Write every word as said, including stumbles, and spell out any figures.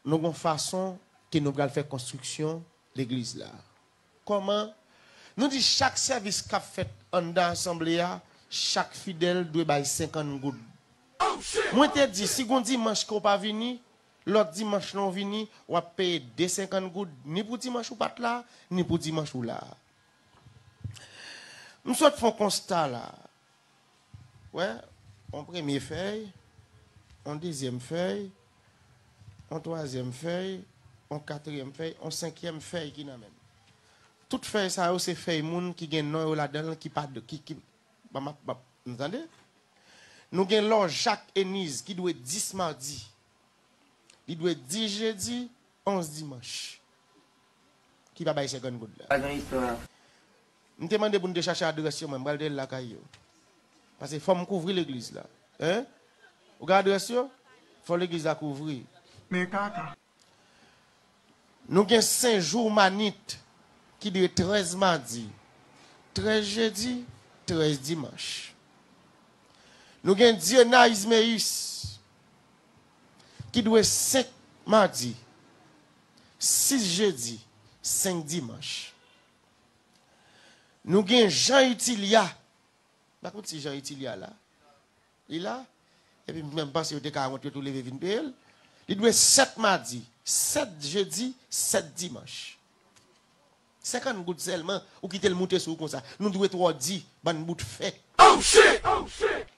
Nou gon fason ke nou pral fè konstriksyon legliz la. Kòman? Nou di chak sèvis k ap fèt anndan asanble a, chak fidèl dwe bay senkant goud. Mwen te di, si gon dimanch ke w pa vini, lòt dimanch lan w vini, w ap peye de senkant goud, ni pou dimanch ou pa t la, ni pou dimanch ou la. M sot fè yon konsta la. Wè, yon premye fèy, yon dezyèm fèy, yon twazyèm fèy, yon katriyèm fèy, yon senkyèm fèy ki nan men m. Tout fèy sa yo, se fèy moun ki gen non yo ladan l, ki pa, ki, ki, pa m ap, pa m, nou tande? Nou gen Lò Jak Eniz ki dwe dis madi. Li dwe dis jedi, onz dimanch. Ki pa bay senkant goud la. Pa gen istwa. M te mande pou n te chache adrès yo, mwen, m pral te lakay yo. Paske fò m kouvri legliz la. Hein? Ou gen adrès yo? Fò legliz la kouvri. Men kaka. Nou gen Senjou Manit ki dwe trèz madi, trèz jedi, trèz dimanch. Nou gen Dyena Izmeyis ki dwe senk madi, sis jedi, senk dimanch. Nou gen Jan Itilya. M pa konn si Jan Itilya la. Li la? Epi m menm panse yo te ka wont yo tou leve vin peye l. Li dwe sèt madi, sèt jedi, sèt dimanch. Senkant goud sèlman, ou kite l moute sou ou konsa. Nou dwe twò di, bann bout fè. Oh shit! Oh shit!